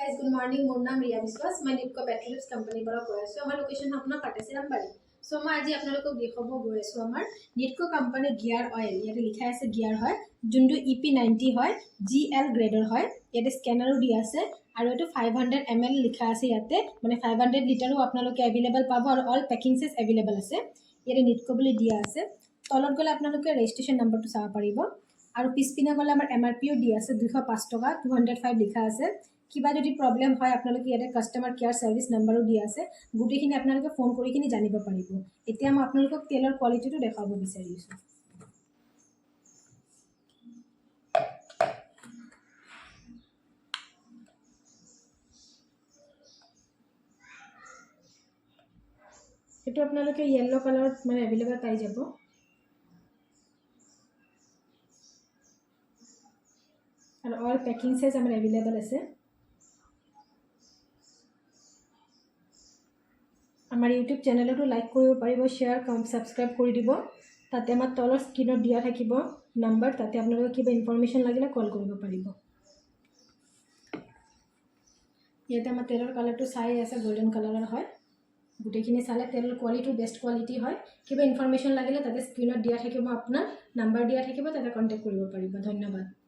Guys, good morning. মোৰ নাম ৰিয়া বিশ্বাস। মই নিটকো পেট্ৰলিপছ কোম্পানীৰ পৰা কৈ আছোঁ। আমাৰ লোকেশ্যন আপোনাৰ পাটাচি ৰামবাৰী। চ' মই আজি আপোনালোকক দেখুৱাব গৈ আছোঁ আমাৰ নিটকো কোম্পানীৰ গিয়াৰ অইল। ইয়াতে লিখা আছে গিয়াৰ হয়, যোনটো EP 90 হয়, জিএল গ্ৰেডৰ হয়। ইয়াতে স্কেনাৰো দিয়া আছে আৰু এইটো 500 ml লিখা আছে ইয়াতে, মানে 500 লিটাৰো আপোনালোকে এভেইলেবল পাব আৰু অল পেকিং চাইজ এভেইলেবল আছে। ইয়াতে নিটকো বুলি দিয়া আছে। তলত গ'লে আপোনালোকে ৰেজিষ্ট্ৰেশ্যন নম্বৰটো চাব পাৰিব আৰু পিছপিনে গ'লে আমাৰ এমআৰপিও দিয়া আছে, 205 টকা, 205 লিখা আছে। কিবা যদি প্ৰব্লেম হয়, আপোনালোকে ইয়াতে কাষ্টমাৰ কেয়াৰ ছাৰ্ভিচ নাম্বাৰো দিয়া আছে। গোটেইখিনি আপোনালোকে ফোন কৰি কিনি জানিব পাৰিব। এতিয়া মই আপোনালোকক তেলৰ কোৱালিটিটো দেখুৱাব বিচাৰিছোঁ। এইটো আপোনালোকে য়েল্ল' কালাৰত মানে এভেইলেবল পাই যাব। আৰু অল পেকিং চাইজ আমাৰ এভেইলেবল আছে। আমাৰ ইউটিউব চেনেলতো লাইক কৰিব পাৰিব, শ্বেয়াৰ, ছাবস্ক্ৰাইব কৰি দিব। তাতে আমাৰ তলৰ স্ক্ৰীণত দিয়া থাকিব নাম্বাৰ। তাতে আপোনালোকে কিবা ইনফৰমেশ্যন লাগিলে কল কৰিব পাৰিব। ইয়াতে আমাৰ তেলৰ কালাৰটো চাই আছে, গল্ডেন কালাৰৰ হয়। গোটেইখিনি চালে তেলৰ কোৱালিটিটো বেষ্ট কোৱালিটি হয়। কিবা ইনফৰমেশ্যন লাগিলে তাতে স্ক্ৰীণত দিয়া থাকিব, আপোনাৰ নাম্বাৰ দিয়া থাকিব, তাতে কণ্টেক্ট কৰিব পাৰিব। ধন্যবাদ।